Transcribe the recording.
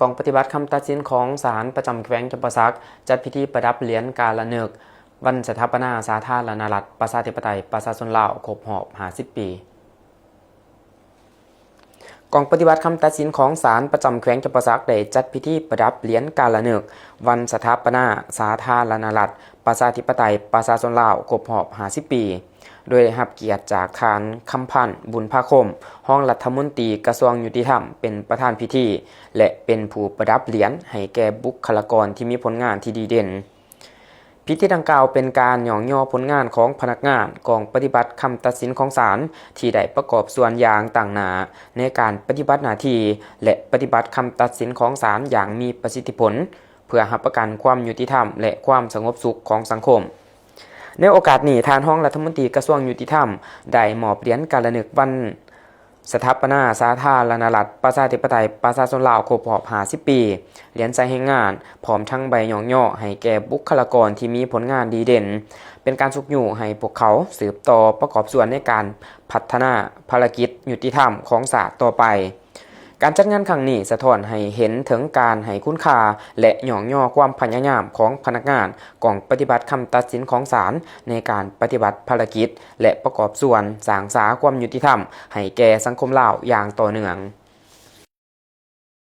ກອງປະຕິບັດຄຳຕັດສິນຂອງສານປະຈຳແຂວງຈຳປາສັກ ຈັດພິທີປະດັບຫຼຽນກາລະນຶກ ວັນສະຖາປະນາສາທາລະນະລັດ ປະຊາທິປະໄຕ ປະຊາຊົນລາວ ຄົບຮອບຫ້າສິບປີ. ກອງປະຕິບັດຄຳຕັດສິນຂອງສານປະຈຳແຂວງຈຳປາສັກ ໄດ້ຈັດພິທີປະດັບຫຼຽນກາລະນຶກ ວັນສະຖາປະນາສາທາລະນະລັດ ປະຊາທິປະໄຕ ປະຊາຊົນລາວ ຄົບຮອບຫ້າສິບປີ ໂດຍໄດ້ຮັບກຽດຈາກທ່ານ ຄຳພັນ ບຸນພາຄົມ ຮອງລັດຖະມົນຕີກະຊວງຍຸຕິທຳ ເປັນປະທານພິທີ ແລະ ເປັນຜູ້ປະດັບຫຼຽນໃຫ້ແກ່ບຸກຄະລາກອນທີ່ມີຜົນງານທີ່ດີເດັ່ນ. ພິທີດັ່ງກ່າວເປັນການຍ້ອງຍໍຜົນງານຂອງພະນັກງານກອງປະຕິບັດຄຳຕັດສິນຂອງສານ ທີ່ໄດ້ປະກອບສ່ວນຢ່າງຕັ້ງໜ້າໃນການປະຕິບັດໜ້າທີ່ ແລະ ປະຕິບັດຄຳຕັດສິນຂອງສານຢ່າງມີປະສິດທິຜົນ ເພື່ອຮັບປະກັນຄວາມຍຸຕິທຳ ແລະ ຄວາມສະຫງົບສຸກຂອງສັງຄົມ. ໃນໂອກາດນີ້, ທ່ານຮອງລັດຖະມົນຕີກະຊວງຍຸຕິທຳ ໄດ້ມອບຫຼຽນກາລະນຶກວັນສະຖາປະນາສາທາລະນະລັດ ປະຊາທິປະໄຕ ປະຊາຊົນລາວ ຄົບຮອບຫ້າສິບປີ, ຫຼຽນໃສ່ແຮງງານ, ພ້ອມທັງໃບຍ້ອງຍໍໃຫ້ແກ່ບຸກຄະລາກອນທີ່ມີຜົນງານດີເດັ່ນ, ເປັນການຊຸກຍູ້ໃຫ້ພວກເຂົາສືບຕໍ່ປະກອບສ່ວນໃນການພັດທະນາພາລະກິດຍຸຕິທຳຂອງຊາດຕໍ່ໄປ. ການຈັດງານຄັ້ງນີ້ສະທ້ອນໃຫ້ເຫັນເຖິງການໃຫ້ຄຸນຄ່າ ແລະ ຍ້ອງຍໍຄວາມພະຍາຍາມຂອງພະນັກງານກອງປະຕິບັດຄຳຕັດສິນຂອງສານ ໃນການປະຕິບັດພາລະກິດ ແລະ ປະກອບສ່ວນສ້າງສາຄວາມຍຸຕິທຳໃຫ້ແກ່ສັງຄົມລາວຢ່າງຕໍ່ເນື່ອງ.